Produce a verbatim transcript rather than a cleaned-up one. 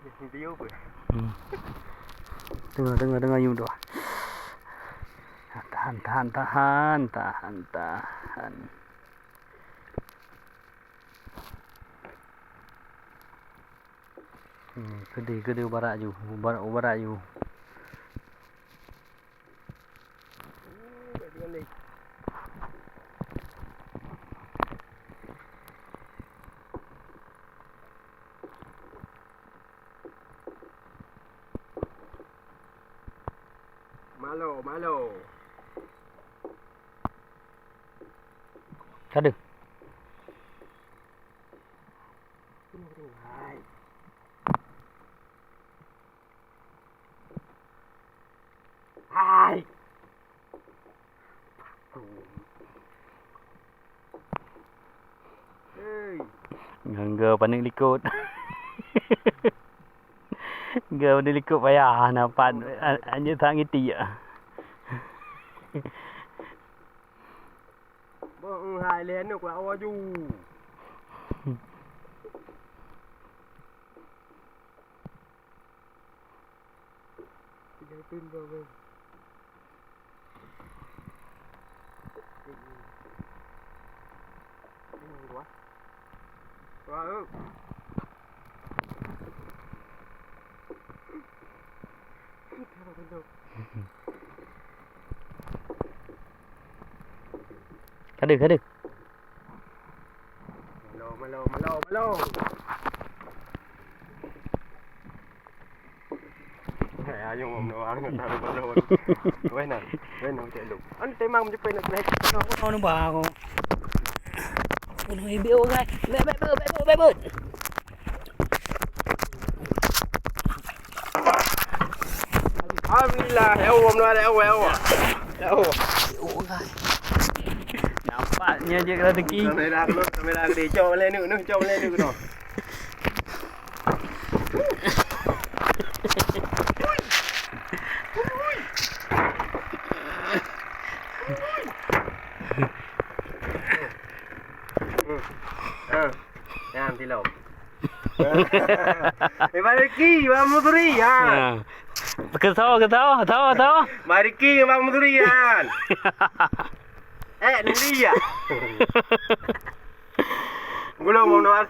Video apa? Hmm. Tengok, tengok, tengok, yum tu. Tahan, tahan, tahan, tahan, tahan. Hmm, keudeh, keudeh ubarak ju, ubarak, ubarak ju. Malo, malo. Ka deuh. Hai. Hei. Ngon geu paneuk likot. Geu paneuk likot payah na pat, a-, anjeut that ngitik. Boh, hai lé aneuk kuat awak ju. Ka deuh, ka deuh. Malo, malo, malo, malo. Hai, ayo, ngom doang, taruh balon. Weh, nah. Weh, nah, cek lu. An temang menjepit nak kena. Kau, kau, kau, kau, kau. Bunuh ibu orang. Bek, bek, bek, bek, bek, bek. Alhamdulillah, ya Allah, ya Allah, ya Allah. Ya Allah. Nampak nya je rezeki. Kamera dulu, kamera gede. Cok balik ni, ni, cok balik ni, tu. Ha. Nyan, tilom. Eh, Bang Ricky, Bang Muturi, ha. Ha. Keusoe, keusoe, soe, soe? Bang Ricky, Bang Muturi, ha. Eh, Nuri, ya. Gulung, Bang Noel.